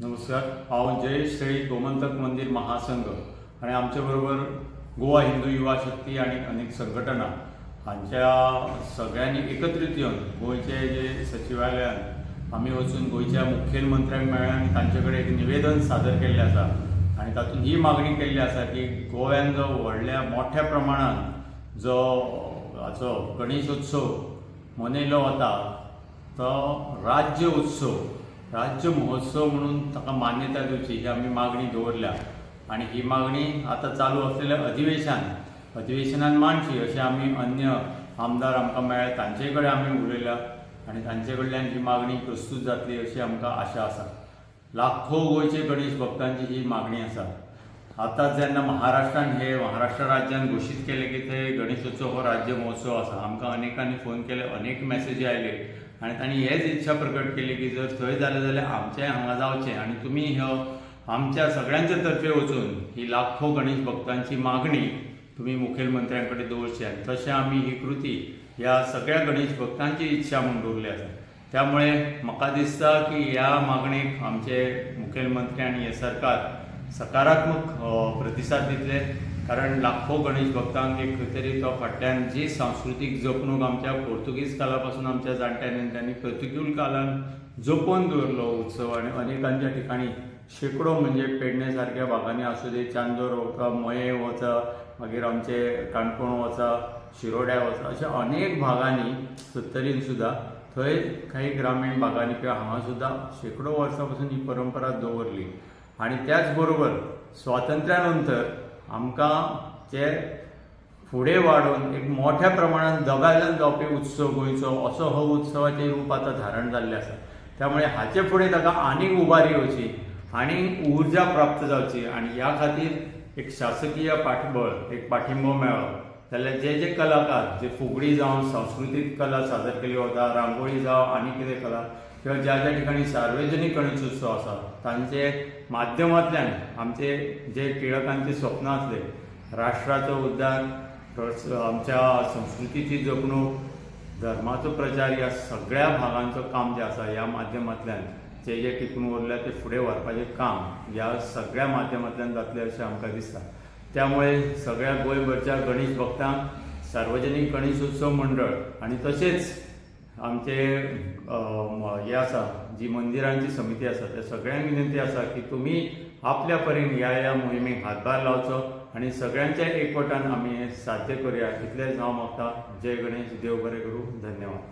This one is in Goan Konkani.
नमस्कार, हांव जय श्री गोमंतक मंदिर महासंघ आनी आमचे बरोबर गोवा हिंदू युवा शक्ती आनी अनेक संघटना हांच्या सगळ्यांनी एकत्रीत येवन गोंयचे जे सचिवालयान आमी वचून गोंयच्या मुखेलमंत्र्यांक मेळ्ळे आनी तांचे कडेन एक निवेदन सादर केल्लें आसा आनी तातूंत ही मागणी केल्ली आसा की गोव्यान जो व्हडल्या मोठ्या प्रमाणान जो हाचो गणेशोत्सव मनयलो वता तो राज्य उत्सव, राज्य महोत्सव म्हणून ताका मान्यता दिवची ही आमी मागणी दवरल्या आनी ही मागणी आतां चालू असलेल्या अधिवेशनान मांडची अशें आमी अन्य आमदार आमकां मेळ्ळे तांचे कडेन आमी उलयल्या आनी तांचे कडल्यान ही मागणी प्रस्तूत जातली अशी आमकां आशा आसा. लाखो गोंयचे गणेश भक्तांची ही मागणी आसा. आतां जेन्ना महाराष्ट्रान हे महाराष्ट्र राज्यान घोशीत केलें की ते गणेशोत्सव हो राज्य महोत्सव आसा, आमकां अनेकांनी फोन केले, अनेक मॅसेजी आयले आनी तांणी हेच इच्छा प्रकट केली की जर थंय जालें जाल्यार आमचेंय हांगा जावचें आनी तुमी ह्यो आमच्या सगळ्यांच्या तर्फे वचून ही लाखो गणेश भक्तांची मागणी तुमी मुखेलमंत्र्यां कडेन दवरची आनी तशें आमी ही कृती ह्या सगळ्या गणेश भक्तांची इच्छा म्हूण दवरली आसा. त्यामुळे म्हाका दिसता की ह्या मागणेक आमचे मुखेलमंत्री आनी हे सरकार सकारात्मक प्रतिसाद दितले, कारण लाखो गणेश भक्तांक एक खंय तरी तो फाटल्यान जी सांस्कृतीक जपणूक आमच्या पोर्तुगीज काला पासून आमच्या जाणट्यांनी त्यांनी प्रतिकूल कालान जपोवन दवरलो उत्सव आनी अनेकांच्या ठिकाणी शेकडो म्हणजे पेडणे सारक्या भागांनी आसूं दे, चांदोर वचा, मये वचा, मागीर आमचे काणकोण वचा, शिरोड्या वचा, अशा अनेक भागांनी सत्तरीन सुद्दां थंय काही ग्रामीण भागांनी किंवा हांगा सुद्दां शेकडो वर्सां पासून ही परंपरा दवरली. आनी त्याच बरोबर स्वातंत्र्या नंतर आमकां जे फुडें वाडोवन एक मोठ्या प्रमाणान दबाज्यान जावपी उत्सव गोंयचो असो हो उत्सवाचें रूप आतां धारण जाल्लें आसा. त्यामुळे हाचे फुडें ताका आनीक उबारी येवची आनी उर्जा प्राप्त जावची आनी ह्या खातीर एक शासकीय पाठबळ, एक पाठिंबो मेळ्ळो जाल्यार जे जे कलाकार जे फुगडी जावं सांस्कृतीक कला सादर केली वता, रांगोळी जावं आनी कितें कला किंवा ज्या ज्या ठिकाणी सार्वजनीक गणेशोत्सव आसा तांचे माध्यमांतल्यान आमचे जे टिळकांचे स्वप्न आसले राष्ट्राचो उद्धार, आमच्या संस्कृतीची जपणूक, धर्माचो प्रचार, ह्या सगळ्या भागांचो काम जें आसा ह्या माध्यमांतल्यान जे जे टिकून उरल्या ते फुडें व्हरपाचें काम ह्या सगळ्या माध्यमांतल्यान जातलें अशें आमकां दिसता. त्यामुळे सगळ्या गोंयभरच्या गणेश भक्तांक सार्वजनीक गणेशोत्सव मंडळ आनी तशेंच आमचे हे आसा जी मंदिरांची समिती आसा त्या सगळ्यांक विनंती आसा की तुमी आपल्या परीन ह्या ह्या मोहिमेक हातभार लावचो आनी सगळ्यांच्या एकवटान आमी हें साध्य करुया इतलेंच हांव मागता. जय गणेश, देव बरें करूं, धन्यवाद.